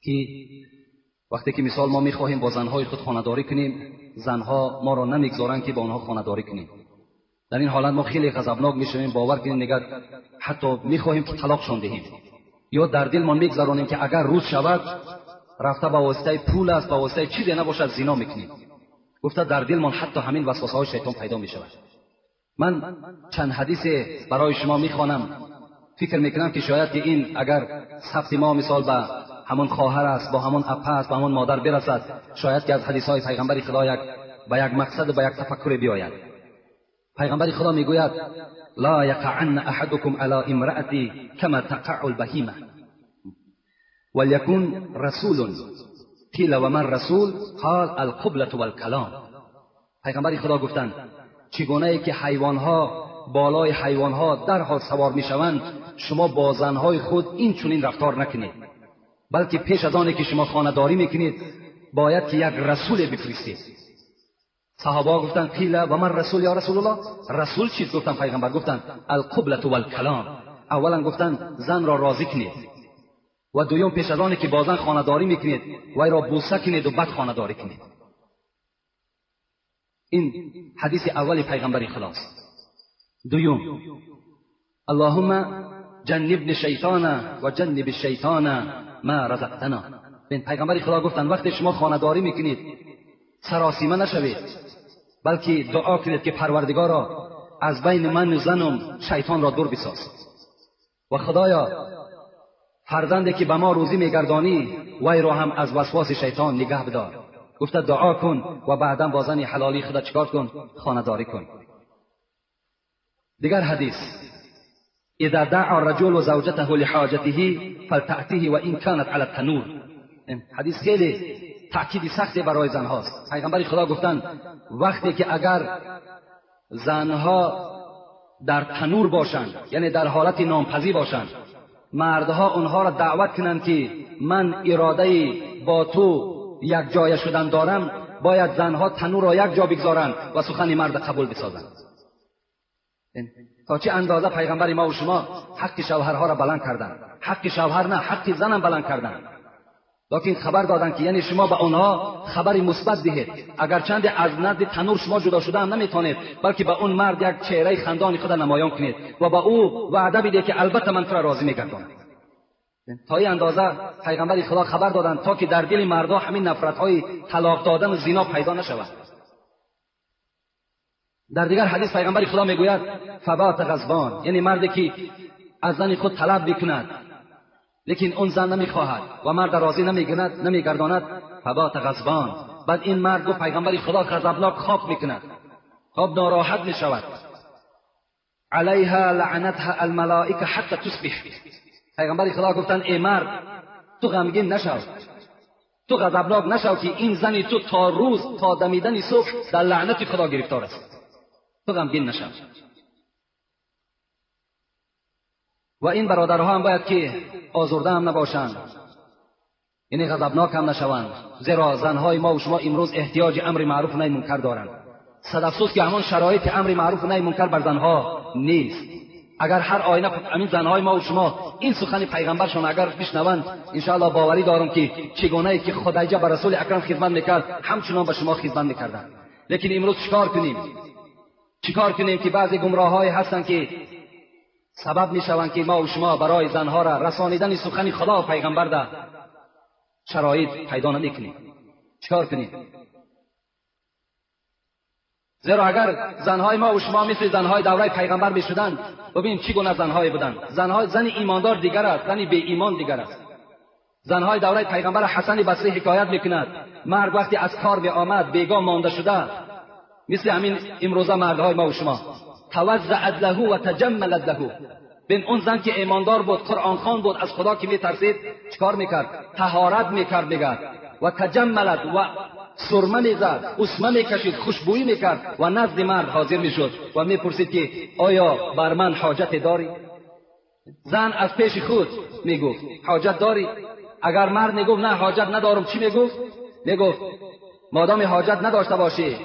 که وقتی که مثال ما میخواهیم با زنهای خود خانه‌داری کنیم، زنها ما را نمیگذارند که با آنها خانه‌داری کنیم. در این حالت ما خیلی غضبناک میشویم، باور کنیم نگاه حتی میخواهیم که طلاقشان دهیم، یا در دل ما میگذرانیم که اگر روز شود رفته با واسطه پول است، با واسطه چیزی نباشد زنا میکنیم. گفته در دل ما حتی همین وسوسه های شیطان پیدا میشود. من چند حدیث برای شما میخوانم، فکر میکنم که شاید که این اگر ثبت ما مثال به همون خواهر است، با همون اپه است، با همون مادر برسد، شاید که از حدیث های پیغمبر خدا یک به یک مقصد و به یک تفکر بیاید. پیغمبر خدا میگوید لا یقعن احدکم علی امرأتی کما تقع البهیمه وليكن رسول قیل و من رسول قال القبلة والکلام. پیغمبر خدا گفتند چگونه ای که حیوانها بالای حیوانها در حال سوار میشوند، شما با زنهای خود این چنین رفتار نکنید، بلکه پیش از آنی که شما خانه داری میکنید باید که یک رسول بفرستید. صحابه گفتند قیل و من رسول یا رسول الله؟ رسول چیست؟ گفتند پیغمبر گفتند القبلة والکلام. اولا گفتند زن را راضی کنید و دوم پیش از آنی که با زن خانه داری میکنید وی را بوسه کنید و بعد خانه داری کنید. این حدیث اول پیغمبر خداست. دوم اللهم جنبنی شیطان و جنب الشیطان ما رزقتنا. این پیغمبر خدا گفتند وقتی شما خانه داری میکنید سراسیمه نشوید، بلکه دعا کنید که پروردگارا از بین من و زنم شیطان را دور بساز و خدایا فرزندی که به ما روزی میگردانی وی را هم از وسواس شیطان نگه بدار. گفته دعا کن و بعدا با زن حلالی خدا چیکار کن؟ خانه‌داری کن. دیگر حدیث: اذا دعا الرجل زوجته لحاجته فلتأته وان كانت على التنور. حدیث خیلی تأکید سختی برای زنهاست. پیغمبر خدا گفتند وقتی که اگر زنها در تنور باشند، یعنی در حالت نانپزی باشند، مردها آنها را دعوت کنند که من اراده با تو یک جای شدن دارم، باید زنها تنور را یک جا بگذارند و سخن مرد قبول بسازند. تا چه اندازه پیغمبر ما و شما حق شوهرها را بلند کردند، حق شوهر نه، حق زنم بلند کردند. لیکن خبر دادند که یعنی شما به آنها خبر مثبت دهید، اگرچند از نزد تنور شما جدا شده هم نمیتونید، بلکه به اون مرد یک چهره خندان خود نمایان کنید و به او وعده بدید که البته من تو را راضی میگردانم. تا این اندازه پیغمبر خدا خبر دادند تا که در دل مردها همین نفرت‌های طلاق دادن و زنا پیدا نشود. در دیگر حدیث پیغمبر خدا میگوید فبات غضبان، یعنی مردی که از زن خود طلب میکند لیکن اون زن نمیخواهد و مرد راضی نمیگرداند، فبات غضبان. بعد این مرد گفت پیغمبر خدا غضبناک خواب میکند، خواب ناراحت میشود. علیها لعنتها الملائکه حتی تصبح. پیغمبر خدا گفتند ای مرد تو غمگین نشو، تو غضبناک نشو که این زنی تو تا روز تا دمیدن صبح در لعنت خدا گرفتار است، تو غمگین نشو. و این برادرها هم باید که آزرده هم نباشند، یعنی غضبناک هم نشوند، زیرا زنهای ما و شما امروز احتیاج امر معروف و نهی منکر دارند. صد افسوس که همان شرایط امر معروف و نهی منکر بر زنها نیست. اگر هر آینه همین زنهای ما و شما این سخن پیغمبرشان اگر بشنوند، انشاءالله باوری دارم که چگونه ای که خدیجه بر رسول اکرم خدمت میکرد همچنان به شما خدمت میکردند. لیکن امروز چیکار کنیم؟ چیکار کنیم که بعضی گمراه‌های هستند که سبب میشوند که ما و شما برای زنها را رسانیدن سخن خدا و پیغمبر در شرایط پیدا نمیکنیم. چیکار کنیم؟ زیرا اگر زنهای ما و شما مثل زنهای دوره پیغمبر میشدند، ببین چگونه زنهای بودند. زنهای زن ایماندار دیگر است، زن بی ایمان دیگر است. زنهای دوره پیغمبر حسن بصری حکایت میکند مرد وقتی از کار می آمد بیگاه مانده شده، مثل همین امروزه مردهای ما و شما، توزعت له و تجملت له. بین اون زن که ایماندار بود، قرآن خوان بود، از خدا که میترسید، چیکار میکرد؟ طهارت میکرد میگرد و تجملت و سرمه میزد، اسمه میکشید، خوشبویی میکرد و نزد مرد حاضر میشد و میپرسید که آیا بر من حاجت داری؟ زن از پیش خود میگفت حاجت داری؟ اگر مرد میگفت نه حاجت ندارم، چی میگفت؟ میگفت مادام حاجت نداشته باشی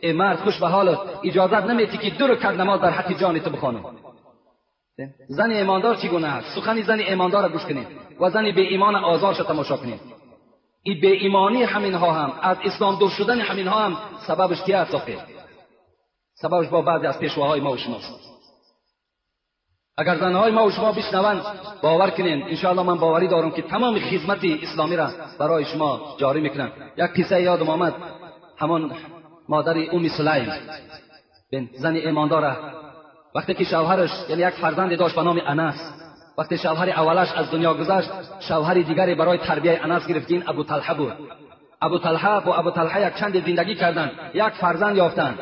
ای مرد خوش به حالت، اجازت نمیدی که دو رکعت نماز در حق جان تو بخوانم. زن ایماندار چگونه است؟ سخن زن ایماندار را گوش کنید و زن بی ایمان آزارش را تماشا کنید. این بی ایمانی همینها هم، از اسلام دور شدن همینها هم سببش کی است؟ سببش با بعضی از پیشواهای ما و شماست. اگر زنهای ما و شما بشنوند، باور کنین انشاءالله من باوری دارم که تمام خدمت اسلامی را برای شما جاری میکنن. یک قصه یادم آمد، همان مادر ام سلیم، زن ایمانداره، وقتی که شوهرش، یعنی یک فرزند داشت به نام انس، وقتی شوهر اولش از دنیا گذشت، شوهر دیگری برای تربیه انس گرفت، این ابو طلحه بود. ابو طلحه با ابو طلحه یک چند زندگی کردند، یک فرزند یافتند،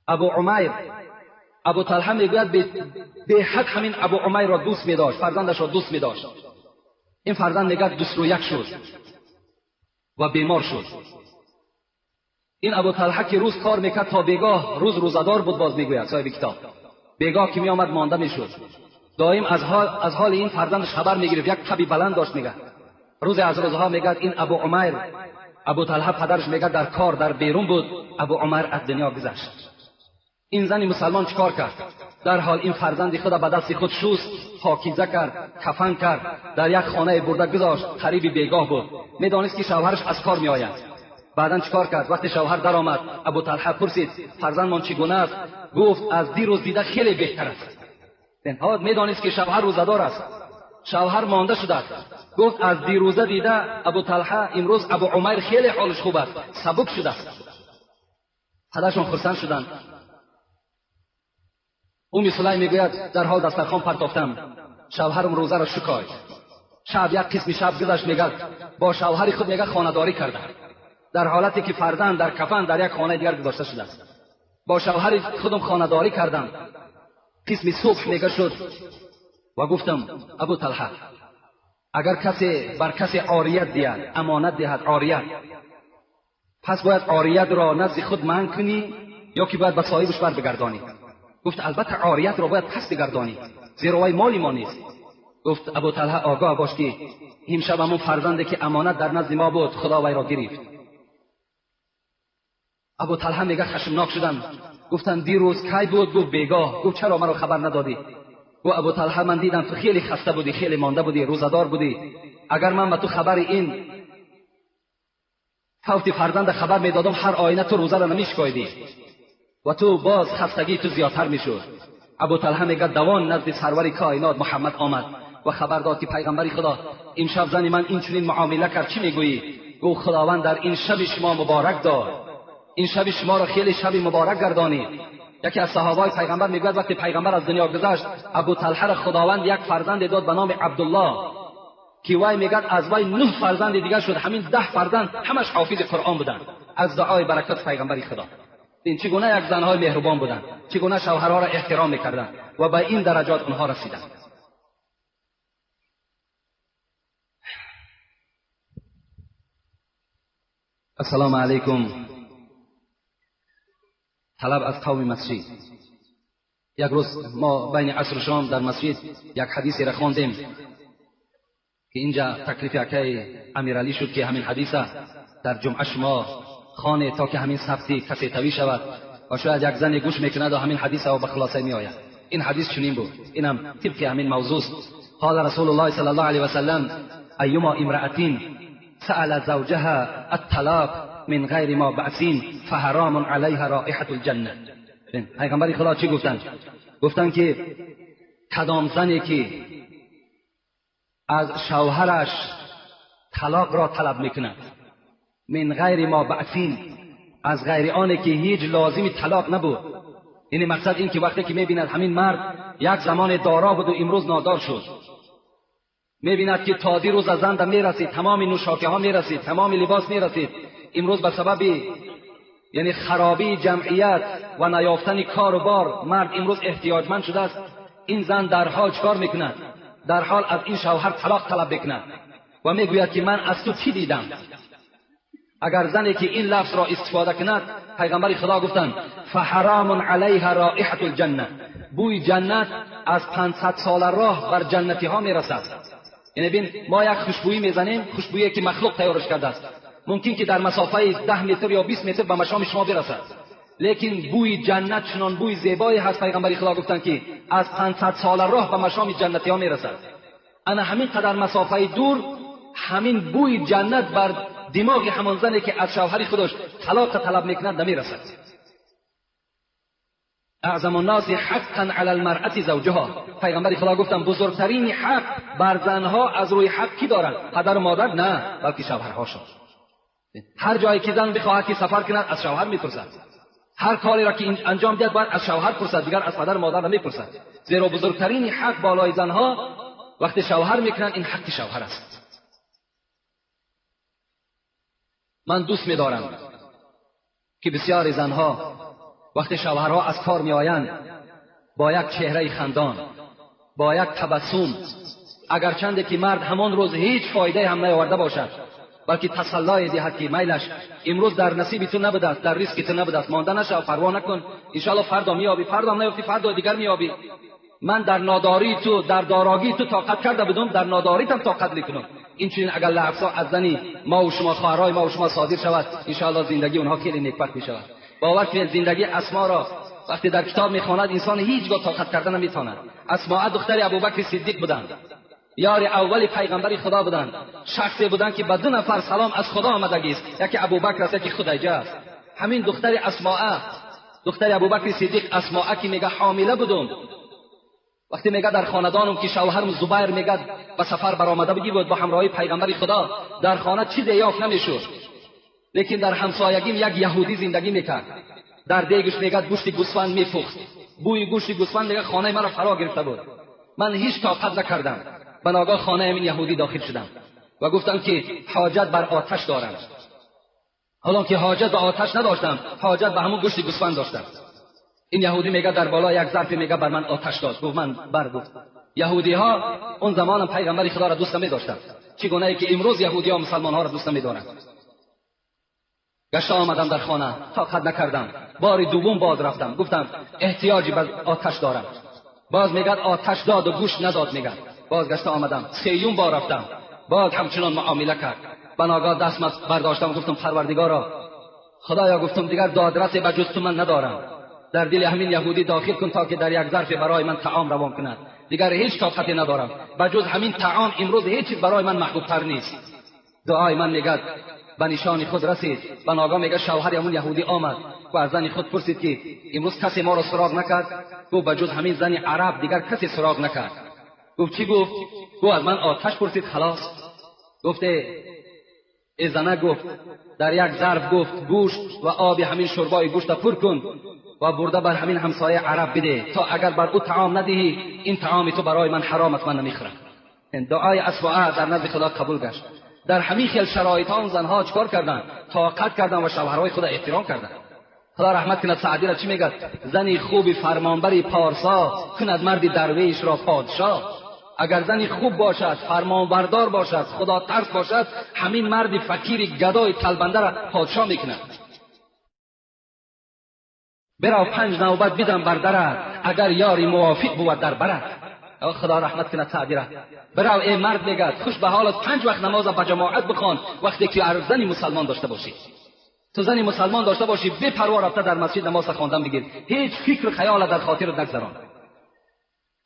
ابو عمیر. ابو طلحه میگوید به حد همین ابو عمیر را دوست میداشت، فرزندش را دوست میداشت. این فرزند میگه 21 شد و بیمار شد. این ابو طلحه که روز کار میکرد تا بیگاه، روز روزدار بود، باز میگوید صاحب کتاب، بیگاه که میآمد مانده میشد. دائم از حال این فرزندش خبر میگرفت، یک تبی بلند داشت. میگه روز از روزها میگه این ابو عمیر، ابو طلحه پدرش میگه در کار در بیرون بود، ابو عمر از دنیا گذشت. این زن مسلمان چیکار کرد؟ در حال این فرزند خود به دست خود شست، پاکیزه کرد، کفن کرد، در یک خانه برده گذاشت. قریب بیگاه بود، میدانست که شوهرش از کار میآید. بعدا چیکار کرد؟ وقتی شوهر درآمد، ابو طلحه پرسید فرزندمان چگونه است؟ گفت از دیروز دیده خیلی بهتر است. میدانست که شوهر روزه‌دار است، شوهر مانده شده است. گفت از دیروزه دیده ابو طلحه امروز ابو عمر خیلی حالش خوب است، سبک شده است. پدرشون خرسند شدند. ام سلیم میگوید در حال دسترخوان پرتافتم، شوهرم روزه را شکاید. شب یک قسم شب گذشت، میگه با شوهر خود میگه خانه‌داری کردم، در حالتی که فرزند در کفن در یک خانه دیگر گذاشته شده است. با شوهر خودم خانه‌داری کردم. قسم صبح میگه شد و گفتم ابو طلحه اگر کسی بر کسی عاریت دهد، امانت دهد عاریت، پس باید عاریت را نزد خود منع کنی یا که باید به صاحبش بر بگردانی؟ گفت البته عاریت را باید پس بگردانی، زیرا وی مالی ما نیست. گفت ابو طلحه آگاه باش که امشب همون فرزندی که امانت در نزد ما بود خدا وی را گرفت. ابو طلحه میگه خشمناک شدم، گفتن دیروز کی بود؟ گفت بیگاه. گفت چرا مرا خبر ندادی؟ گفت ابو طلحه من دیدم تو خیلی خسته بودی، خیلی مانده بودی، روزه‌دار بودی. اگر من به تو خبر این فوت فرزند خبر میدادم هر آینه تو روزه را نمیشکایدی و تو باز خستگی تو زیادتر میشد. ابو طلحه میگه دوان نزد سرور کائنات محمد آمد و خبر داد که پیغمبر خدا امشب زن من این چنین معامله کرد، چی میگویی؟ گفت خداوند در این شب شما مبارک داد، این شب شما را خیلی شب مبارک گردانید. یکی از صحابای پیغمبر میگوید وقتی پیغمبر از دنیا گذشت ابو طلحه را خداوند یک فرزند داد به نام عبدالله که وی میگد از وی 9 فرزند دیگر شد، همین 10 فرزند همش حافظ قرآن بودند از دعای برکت پیغمبر خدا. این چگونه یک زنهای مهربان بودند، چگونه شوهرها را احترام میکردند و به این درجات آنها رسیدند. السلام علیکم. طلب از قوم مسجد. یک روز ما بین عصر و شام در مسجد یک حدیثی را خواندیم که اینجا تکلیف اکای امیرعلی شد که همین حدیث در جمعه شما خانه تا که همین ثبتی کسی توی شود و شاید یک زن گوش میکند و همین حدیث را به خلاصه می آید. این حدیث چنین بود، اینم طبق همین موضوع است. قال رسول الله صلی الله علیه و سلم ایما امرأة سأل زوجها الطلاق من غیر ما بأس فحرام علیها رائحة الجنه. پیغمبر خدا چی گفتن؟ گفتن که کدام زنی که از شوهرش طلاق را طلب میکند من غیر ما بأس، از غیر آنی که هیچ لازمی طلاق نبود. یعنی مقصد این که وقتی که میبیند همین مرد یک زمان دارا بود و امروز نادار شد، میبیند که تا دیروز از زن میرسید، تمام نوشاکه ها میرسید، تمام لباس میرسید، امروز به سبب یعنی خرابی جمعیت و نیافتن کار و بار مرد امروز احتیاجمند شده است. این زن در حال چکار میکند؟ در حال از این شوهر طلاق طلب میکند و میگوید که من از تو چی دیدم؟ اگر زنی که این لفظ را استفاده کند، پیغمبر خدا گفتند فحرام علیها رائحة الجنه، بوی جنت از 500 سال راه بر جنتی ها میرسد. یعنی ببین ما یک خوشبویی میزنیم، خوشبویی که مخلوق تیارش کرده است، ممکن که در مسافه 10 متر یا 20 متر به مشام شما برسد، لیکن بوی جنت چنان بوی زیبایی هست، پیغمبر خدا گفتند که از 500 سال راه به مشام جنتی ها میرسد. انا همین قدر مسافه دور همین بوی جنت بر دماغ همان زنی که از شوهر خودش طلاق طلب میکند نمیرسد. اعظم الناس حقا علی المرأة زوجها، پیغمبر خدا گفتن بزرگترین حق بر زنها از روی حق کی دارند؟ پدر و مادر نه، بلکه شوهرهاشان. هر جایی که زن بخواهد که سفر کند از شوهر میپرسد، هر کاری را که انجام دهد باید از شوهر پرسد، دیگر از پدر و مادر نمیپرسد. زیرا بزرگترین حق بالای زنها وقتی شوهر میکنند این حق شوهر است. من دوست میدارم که بسیاری زنها وقتی شوهرها از کار میآیند با یک چهره خندان، با یک تبسم، اگرچند که مرد همان روز هیچ فایده هم نیاورده باشد، بلکه تسلای دهد که میلش امروز در نصیب تو نبوده است، در ریسک تو نبوده است، مانده نشو، پروا نکن، انشاءالله فردا میابی، فردا نیافتی فردا دیگر میابی. من در ناداری تو، در داراگی تو طاقت کرده بودم، در ناداریتم طاقت میکنم. این چنین اگر لفظا از زنی ما و شما، خواهرای ما و شما صادر شود، انشاءالله زندگی اونها خیلی نیکبخت میشود. باور کنید زندگی اسما را وقتی در کتاب میخواند انسان هیچگاه طاقت کردن نمیتواند. اسماء دختر ابوبکر صدیق بودند، یار اول پیغمبر خدا بودند، شخصی بودند که به 2 نفر سلام از خدا آمدگی است، یکی ابوبکر است، یکی خدیجه است. همین دختر اسماء، دختر ابوبکر صدیق اسماء که میگه حامله بودم، وقتی میگه در خاندانم که شوهرم زبیر میگه به سفر برآمده بود با همراهی پیغمبر خدا، در خانه چیزی یافت نمیشد، لیکن در همسایگیم یک یهودی زندگی میکرد. در دیگش میگه گوشت گوسفند میپخت، بوی گوشت گوسفند میگه خانه مرا فرا گرفته بود. من هیچ طاقت نکردم. به ناگاه خانه این یهودی داخل شدم و گفتم که حاجت بر آتش دارم. حالا که حاجت به آتش نداشتم، حاجت به همون گوشت گوسفند داشتم. این یهودی میگه در بالا یک ظرفی میگه بر من آتش داد. گفت من بر گفت. یهودی ها اون زمان پیغمبر خدا را دوست نمی‌داشتند، چگونه ای که امروز یهودی ها مسلمان ها را دوست نمی‌دارند. گشت آمدم در خانه، طاقت نکردم. بار دوم باز رفتم، گفتم احتیاجی به آتش دارم. باز میگه آتش داد و گوشت نداد. میگه باز گشت آمدم، سیوم بار رفتم، باز همچنان معامله کرد. بناگاه دست برداشتم، گفتم پروردگارا، خدایا، گفتم دیگر دادرسی به جز تو من ندارم. در دل همین یهودی داخل کن تا که در یک ظرف برای من طعام روان کند. دیگر هیچ طاقتی ندارم، به جز همین طعام امروز هیچ چیز برای من محبوب تر نیست. دعای من میگه به نشان خود رسید. بناگاه میگه شوهر همون یهودی آمد و از زن خود پرسید که امروز کسی ما را سراغ نکرد؟ گفت به جز همین زن عرب دیگر کسی سراغ نکرد. گفت چی گفت؟ گفت از من آتش پرسید خلاص. گفت ای زنه، گفت در یک ظرف گفت گوشت و آب همین شربای گوشت پر کن و برده بر همین همسایه عرب بده تا اگر بر او طعام ندهی این طعام تو برای من حرام است، من نمیخورم. دعای اسماء در نزد خدا قبول گشت. در همین خیل شرایط آن زنها چکار کردند؟ طاقت کردند و شوهرهای خود احترام کردند. خدا رحمت کند سعدی را چی میگه؟ زنی خوبی فرمانبری پارسا کند مردی درویش را پادشاه. اگر زنی خوب باشد، فرمانبردار باشد، خدا ترس باشد، همین مردی فقیر گدای تلبنده را پادشاه میکند. برا 5 نوبت بدم بر درت، اگر یاری موافق بود در برت. خدا رحمت کند سعدی را. برا ای مرد میگه خوش به حالت 5 وقت نماز با جماعت بخوان وقتی که زنی مسلمان داشته باشی. تو زنی مسلمان داشته باشی، بی پروا رفته در مسجد نماز خواندن بگیر، هیچ فکر و خیال در خاطرت نگذران.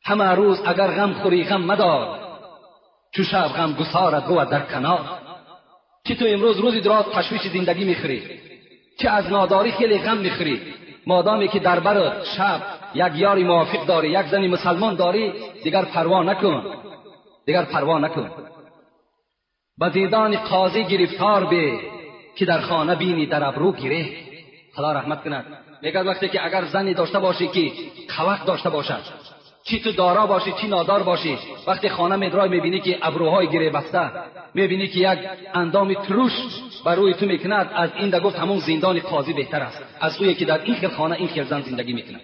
همه روز اگر غم خوری غم مدار، چو شب غم گسارت بود در کنار. چی تو امروز روزی دراز تشویش زندگی میخوری، چه از ناداری خیلی غم میخوری، مادامی که در برت شب یک یاری موافق داری، یک زنی مسلمان داری، دیگر پروا نکن، دیگر پروا نکن. به دیدان قاضی گرفتار بی که در خانه بینی در ابرو گیره. خدا رحمت کند. میگه وقتی که اگر زنی داشته باشی که خوق داشته باشد، چی تو دارا باشی چی نادار باشی، وقتی خانه میدرای میبینی که ابروهای گره بسته، میبینی که یک اندام تروش بر روی تو میکند، از این ده گفت همون زندان قاضی بهتر است از اویی که در این خیل خانه این خیل زن زندگی میکند.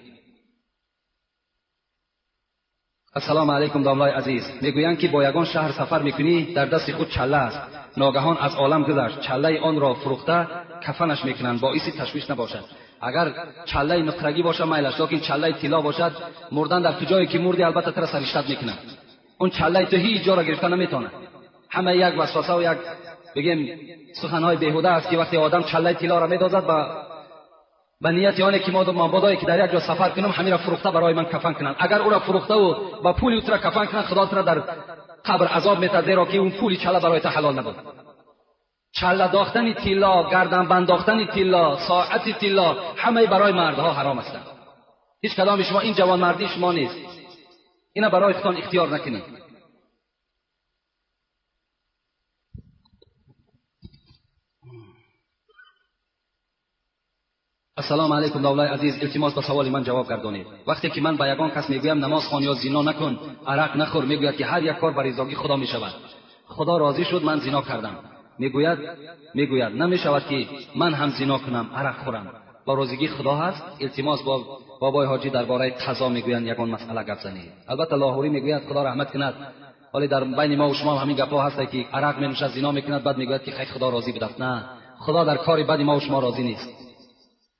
السلام علیکم داملای عزیز. میگویند که با یگان شهر سفر میکنی، در دست خود چله است، ناگهان از عالم گذشت، چله آن را فروخته کفنش میکنند، باعث تشویش نباشد. اگر چله نقرگی باشه میلش، لیکن چله طلا باشد مردن در جایی که مردی البته تر سرشتت میکنه. اون چله تو هیچ جا را گرفته نمیتونه. همه یک وسوسه و یک بگیم سخنهای بیهوده است که وقتی آدم چله طلا را میدازد با نیت آنه که ما مبادایی که در یک جا سفر کنم همین را فروخته برای من کفن کنند. اگر او را فروخته و با پول او را کفن کنند، خدا را در قبر عذاب میده، زیرا که اون پولی چله برای تو حلال نبود. چله داختن طلا، گردن بنداختن طلا، ساعت طلا، همه برای مردها حرام هستند. هیچ کدام شما این جوان مردی شما نیست، اینا برای خودتان اختیار نکنید. السلام علیکم دولای عزیز، التماس به سوال من جواب گردانید. وقتی که من به یگان کس میگویم نماز خوان یا زنا نکن، عرق نخور، میگوید که هر یک کار بر رضای خدا میشود. خدا راضی شد من زنا کردم. میگوید نمیشود که من هم زنا کنم، عرق خورم. با روزگی خدا هست. التماس با بابای حاجی درباره قضا میگویند یگان مسئله گپ زنید. البته لاهوری میگوید خدا رحمت کند، ولی در بین ما و شما همین گپا هست که عرق مینوشد، زنا میکند، بعد میگوید که خیر خدا راضی بوده. نه، خدا در کار بد ما و شما راضی نیست.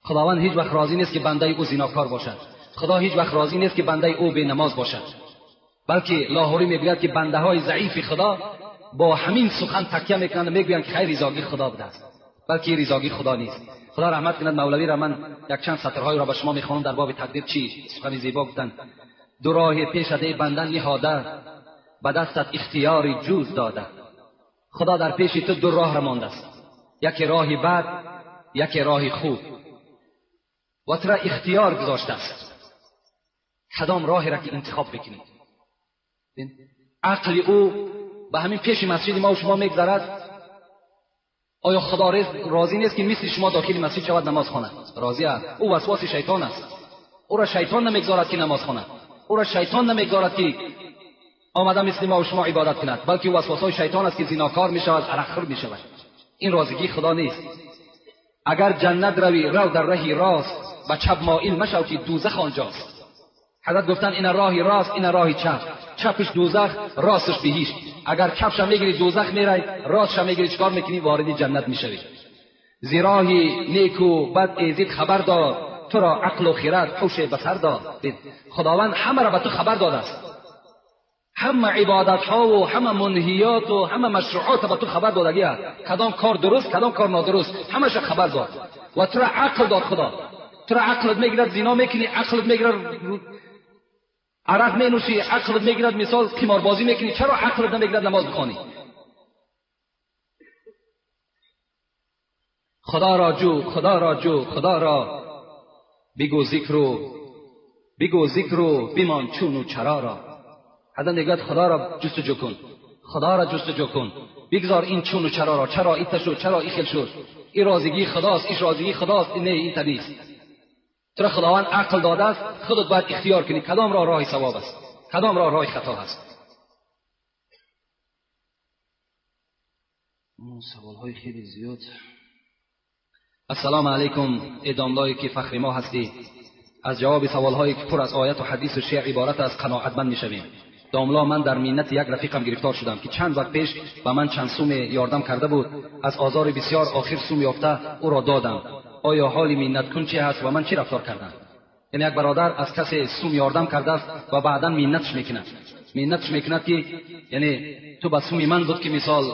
خداوند هیچ وقت راضی نیست که بنده او زناکار باشد. خدا هیچ وقت راضی نیست که بنده او بی نماز باشد. بلکه لاهوری میگوید که بنده های ضعیف خدا با همین سخن تکیه میکنند و میگویند که خیر رضاگی خدا بوده است، بلکه رضاگی خدا نیست. خدا رحمت کند مولوی را. من یک چند سطرهای را به شما میخوانم در باب تقدیر. چی سخن زیبا گفتند: دو راه پیش ای بنده نهاده، به دستت اختیار جوز داده. خدا در پیش تو دو راه را مانده است، یکی راه بد، یکی راه خوب، و تو را اختیار گذاشته است کدام راهی را که انتخاب بکنید. عقل او به همین پیش مسجد ما و شما میگذرد، آیا خدا راضی نیست که مثل شما داخل مسجد شود نماز خواند؟ راضی است. او وسواس شیطان است. او را شیطان نمیگذارد که نماز خواند، او را شیطان نمیگذارد که آمده مثل ما و شما عبادت کند، بلکه وسواسهای شیطان است که زیناکار میشود، عرقخور میشود. این راضیگی خدا نیست. اگر جنت روی رو در رهی راست، به چپ مایل مشو که دوزخ آنجاست. حضرت گفتن این راهی راست، این راهی چپ. چپش دوزخ، راستش بهشت. اگر چپش میگیری دوزخ میری، راستش میگیری چیکار میکنی؟ وارد جنت میشوی. زیراهی نیکو بد ایزید خبر داد، تو را عقل و خرد هوش بصر داد. خداوند همه را به تو خبر داده است. همه عبادت ها و همه منهیات و همه مشروعات به تو خبر دادگی است. کدام کار درست، کدام کار نادرست، همش خبر داد و تو را عقل داد خدا. تو را عقلت میگیرد زنا میکنی، عقلت میگیرد عرق مینوشی، عقلت میگیرد مثال قماربازی میکنی، چرا عقلت نمیگیرد نماز بخوانی؟ خدا را جو، خدا را جو، خدا را بگو ذکر و بگو ذکر و بمان چون و چرا را. حضرت میگوید خدا را جستجو کن، خدا را جستجو کن، بگذار این چون و چرا را، چرا این شد، چرا این خل شد، این رازگی خداست، این رازگی خداست، این نه این تا نیست. تو را خداوند عقل داده است، خودت باید اختیار کنی کدام راه راه ثواب است، کدام راه راه خطا است. سوال های خیلی زیاد. السلام علیکم ای داملایی که فخر ما هستی. از جواب سوال هایی که پر از آیت و حدیث و شیع عبارت از قناعتمند میشویم. داملا من در مینت یک رفیقم گرفتار شدم که چند وقت پیش به من چند سوم یاردم کرده بود. از آزار بسیار آخر سوم یافته او را دادم. آیا حال مینت کن چه هست و من چی رفتار کردم؟ یعنی یک برادر از کسی سوم یاردم کرده است و بعدا مینتش میکند، مینتش میکند که یعنی تو به سوم من بود که مثال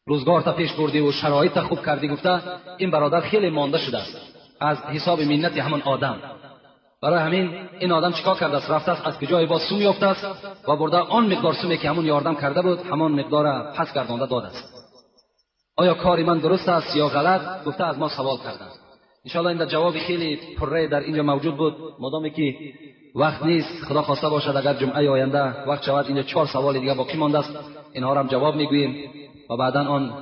روزگار تا پیش بردی و شرایط تا خوب کردی گفته. این برادر خیلی مانده شده است از حساب مینت همون آدم. برای همین این آدم چیکار کرده است؟ رفته است از کجای باز سوم یافته است و برده آن مقدار سومی که همون یاردم کرده بود همان مقدار پس گردانده داده است. آیا کار من درست است یا غلط؟ گفته از ما سوال کردند. ان شاءالله این در جواب خیلی پره در اینجا موجود بود. مادامی که وقت نیست، خدا خواسته باشد اگر جمعه آینده وقت شود اینجا 4 سوال دیگه باقی مانده است، اینها را هم جواب میگوییم و بعدا آن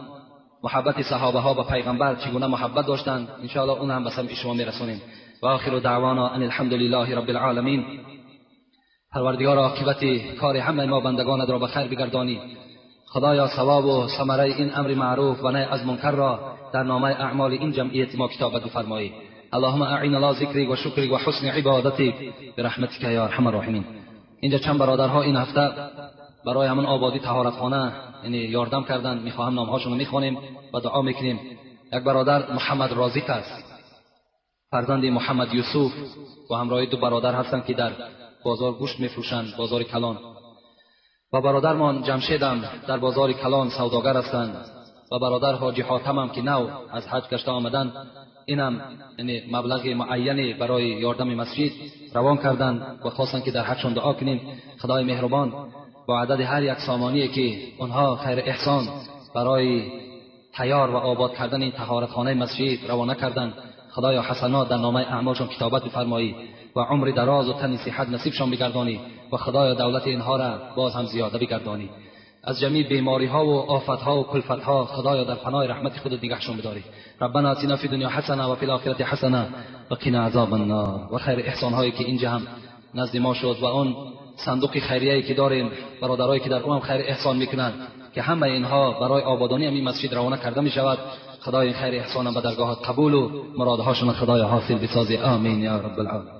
محبت صحابه ها به پیغمبر چگونه محبت داشتند ان شاء الله اون هم به سمع شما میرسونیم. و آخر دعوانا ان الحمد لله رب العالمین. پروردگار عاقبت کار همه ما بندگانت را به خیر بگردانی. خدایا ثواب و ثمره این امر معروف و نهی از منکر را در نامه اعمال این جمعیت ما کتابت بفرمایی. اللهم اعین علی ذکرک و شکرک و حسن عبادتک برحمتک یا ارحم الراحمین. اینجا چند برادرها این هفته برای همون آبادی طهارتخانه یعنی یاردم کردن، میخواهم نامهاشون رو میخوانیم و دعا میکنیم. یک برادر محمد رازق است، فرزند محمد یوسف و همراه 2 برادر هستند که در بازار گوشت میفروشند، بازار کلان. و برادرمان جمشیدم در بازار کلان سوداگر هستند و برادر حاجی حاتم هم که نو از حج گشته آمدن، اینم یعنی مبلغ معینی برای یاردم مسجد روان کردند و خواستند که در حقشون دعا کنیم. خدای مهربان با عدد هر یک سامانی که آنها خیر احسان برای تیار و آباد کردن این طهارتخانه مسجد روانه کردند، خدایا حسنات در نامه اعمالشان کتابت بفرمایی و عمر دراز و تن صحت نصیبشان بگردانی و خدایا دولت اینها را باز هم زیاده بگردانی. از جمیع بیماری ها و آفت ها و کلفت ها خدایا در پناه رحمت خودت نگهشون بداری. ربنا آتنا فی دنیا حسنه و فی الاخرة حسنه و قنا عذاب النار. و خیر احسان هایی که اینجا هم نزد ما شد و آن صندوق خیریه‌ای که داریم، برادرایی که در اون هم خیر احسان میکنند که همه اینها برای آبادانی همین مسجد روانه کرده میشود. خدای این خیر احسان به درگاهت قبول و مرادهاشون خدای حاصل بسازی. آمین یا رب العالمین.